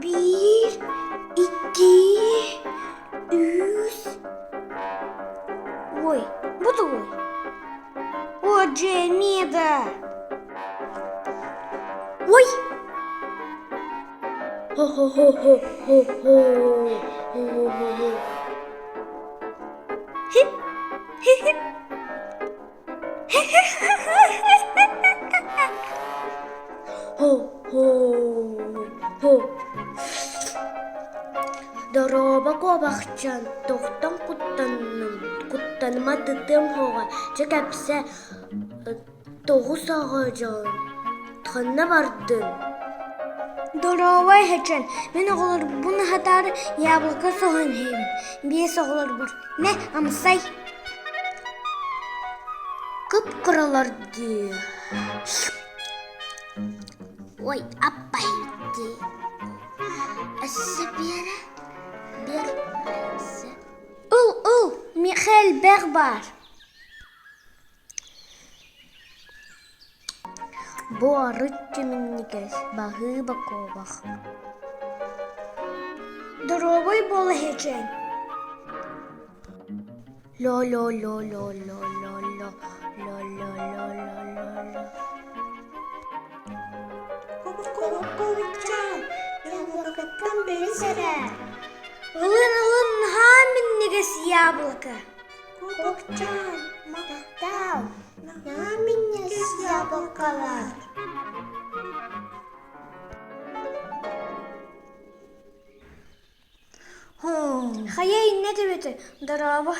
Биир, икки, үс. Ой, бу тугуй? О, дьэ, да! Ой! Хо-хо-хо-хо-хо-хо. Хо-хо-хо-хо. Хип, хи-хип. Хо-хо-хо. Дорообо куобахчаан, тохтон куттанным, куттаныма тытыам суоҕа, чэ кэпсэ, тоҕус оҕо дьон, ханна бардыҥ? Дорообо эһэчэн, мин оҕолорбун аһатаары яблоко соһон иһэбин, биэс оҕолорбор, мэ, амсай Кып-кыралар дии Ой, аппай дии Өссө Биэрэ, биэр өссө Ыл, ыл, миэхэ элбэх баар Бу арыт минньигэс, баһыыба куобах Доруобай буол эһэчээн Ло-ло-ло-ло-ло-ло-ло, ло-ло-ло-ло-ло-ло. Куба-куба-кубичаан, яблокоттан бэрис эрэ. Ылын, ылын, наһаа минньигэс яблоко. Кубокчаан, махтал, наһаа минньигэс яблокалар. Хайа иннэ төбөтө, дорообо.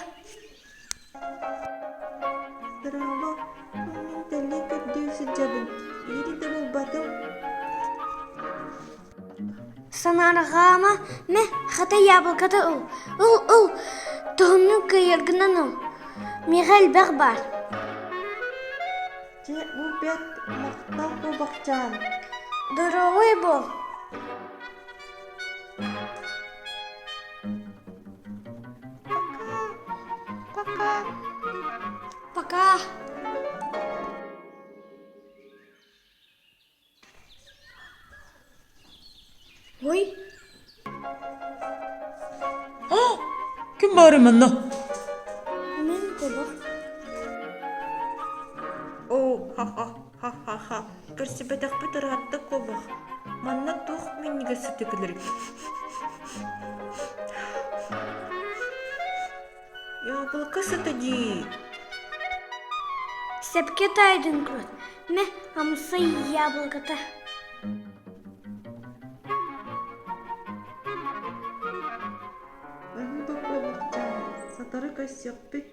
Дорообо, мин тэллэй көрдүү сылдьабын, биири да булбатым. Санаарҕаама, мэ, хата яблоката ыл, ыл, ыл, туһуннун кыайаргынан ыл, миэхэ элбэх баар. Дьэ, бу бэрт махтал куобахчаан. Доруобай буол. Пока. Пока. Ой. А, ким баарый манна? Мин кубах. Оо, ха-ха, ха-ха-ха. Көрсүбэтэхпит ыраатта куобах. Манна туох минньигэс сыта кэлэрий? Яблоко сыта дии. Сөпкө таайдын крот. Мэ, амсай яблокота. Баһыыба куобахчаан, сатары көрсүөхпүт.